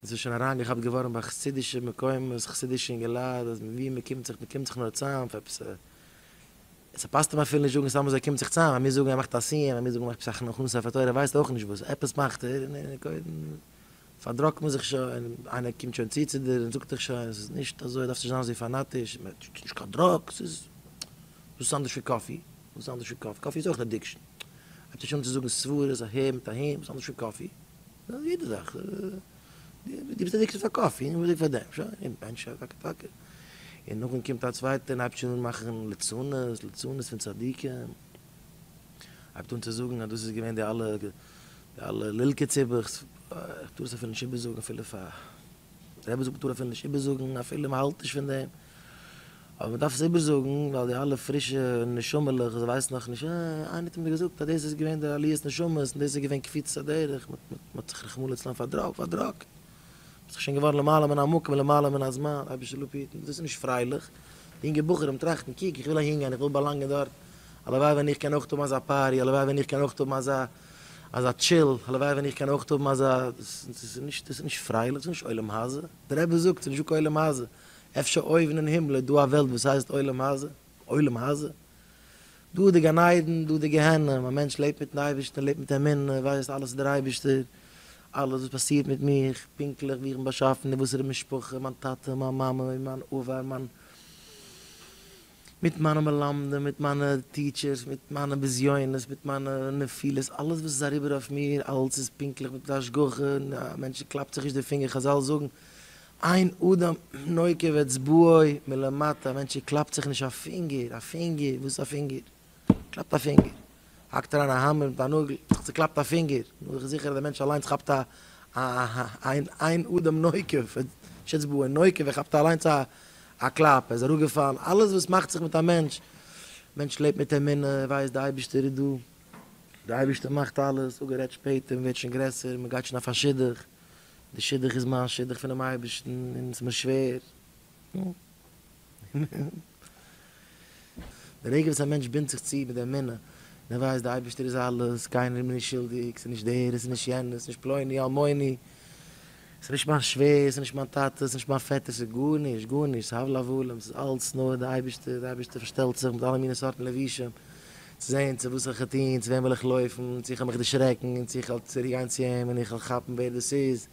עס איז שוין אריינגעכאפט געווארן ביי חסידישע מקומות, חסידישע אינגעלייט, אז ווי מען קומט זיך, מען קומט זיך נאר צאם פאר עפעס, עס פאסט אים אפילו נישט זאגן סתם אזוי קומט זיך צאם, ער מוז זאגן ער מאכט א סיום, ער מוז זאגן ער מאכט עפעס א הכנסת ספר תורה, ער ווייסט אויך נישט וואס, עפעס מאכט ער, און קודם פארדראגט מען זיך שוין, איינער קומט שוין צו צו דיר און זאגט דיך שוין, עס איז נישט אזוי, דארפסט נישט זיין אזוי פאנאטיש, ס'איז נישט קיין drug, ס'איז, וואס איז אנדערש פון coffee? וואס איז אנדערש פון coffee? coffee איז אויך אן addiction, הייבט ער שוין אן צו זאגן סברות אהער מיט אהין, וואס איז אנדערש פון coffee? יעדע זאך, דו ביסט addicted פאר coffee, און איך בין addicted פאר דעם, שוין, און מענטש טאקע טאקע. און נאכדעם קומט א צווייטער און הייבט שוין אן מאכן ליצנות, ליצנות פון צדיקים, הייבט אן צו זאגן אז דאס איז געווען די אלע, די אלע לילקע ציבעכס, איך טאר עס אפילו נישט איבערזאגן אפילו פאר, דער רבי זאגט מ'טאר אפילו נישט איבערזאגן אפילו מ'האלט נישט פון דעם, אבער מ'דארף עס איבערזאגן ווייל די אלע פרישע נשמה'לעך זיי ווייסן נאך נישט, אה, איינער האט מיר געזאגט אז דאס איז געווען די עליית נשמות און דאס איז געווען קפיצת הדרך, מ'האט זיך רחמנא לצלן פארדראגט, מ'איז זיך שוין געווארן למעלה מן המקום ולמעלה מן הזמן, אייבערשטער זאל אפהיטן, דאס איז נישט פרייליך, די אינגע בחורים טראכטן, קוק איך וויל אהינגיין, איך וויל באלאנגען דארט, הלוואי ווען איך קען אויך האבן אזא party, הלוואי ווען איך קען אויך האבן אזא אזא chill, הלוואי ווען איך קען אויך האבן אזא, דאס איז נישט פרייליך, דאס איז נישט עולם הזה, דער רבי זאגט ס'איז נישטא קיין עולם הזה, אפשר אויבן אין הימל איז דא א וועלט וואס הייסט עולם הזה, עולם הזה? דא איז די גן עדן, דא איז די גיהנום, א מענטש לעבט מיטן אייבערשטן, לעבט מיט אמונה, ווייסט אלעס איז דער אייבערשטער, אלעס וואס פאסירט מיט מיך, פונקטליך ווי איך בין באשאפן, אין וואסערע משפחה, מיין טאטע, מיין מאמע, מיין עבר, מיין. מיט מיינע מלמדים, מיט מיינע teachers, מיט מיינע בזיונות, מיט מיינע נפילות, אלעס וואס איז אריבער אויף מיר, אלעס איז פונקטליך מיט השגחה, און א מענטש קלאפט זיך נישט די פינגער, חזל זאגן, אין אדם נוקף אצבעו מלמטה, א מענטש קלאפט זיך נישט א פינגער, א פינגער, וואס איז א פינגער? קלאפט א פינגער, האקט אריין א האמער מיט א נאגל, זיך צוקלאפט א פינגער, נו איך זיכער אז דער מענטש אליינס כאפט א א אין אדם נוקף אצבעו, נוקף, ער כאפט אליינס א א קלאפ, ער איז אראפגעפאלן, אלעס וואס מאכט זיך מיט א מענטש, מענטש לעבט מיט אמונה, ער ווייסט די אייבערשטער איז דא, די אייבערשטער מאכט אלעס, אפגערעדט שפעטער, מען ווערט שוין גרעסער, מען גייט שוין אויף א שידוך, די שידוך איז מיין שידוך פונעם אייבערשטן, און עס איז מיר שווער, נו. די רגע וואס א מענטש בינדט זיך צו מיט די אמונה, און ער ווייסט די אייבערשטער איז אלעס, קיינער איז מיר נישט שולדיג, ס'איז נישט דער, עס איז נישט יענער, עס איז נישט פלוני אלמוני, ס'איז נישט מיין שווער, ס'איז נישט מיין טאטע, ס'איז נישט מיין פעטער, ס'איז גארנישט, גארנישט, ס'איז הבל הבלים, ס'איז אלץ נאר די אייבערשטער, די אייבערשטער פארשטעלט זיך מיט אלע מיני סארטן לבושים, צו זען צו וואס איך וועל טון, צו וועם וועל איך לויפן, צו איך וועל מיך דערשרעקן, און צו איך וועל צוריק גיין צו אים און איך וועל כאפן ווער דאס איז.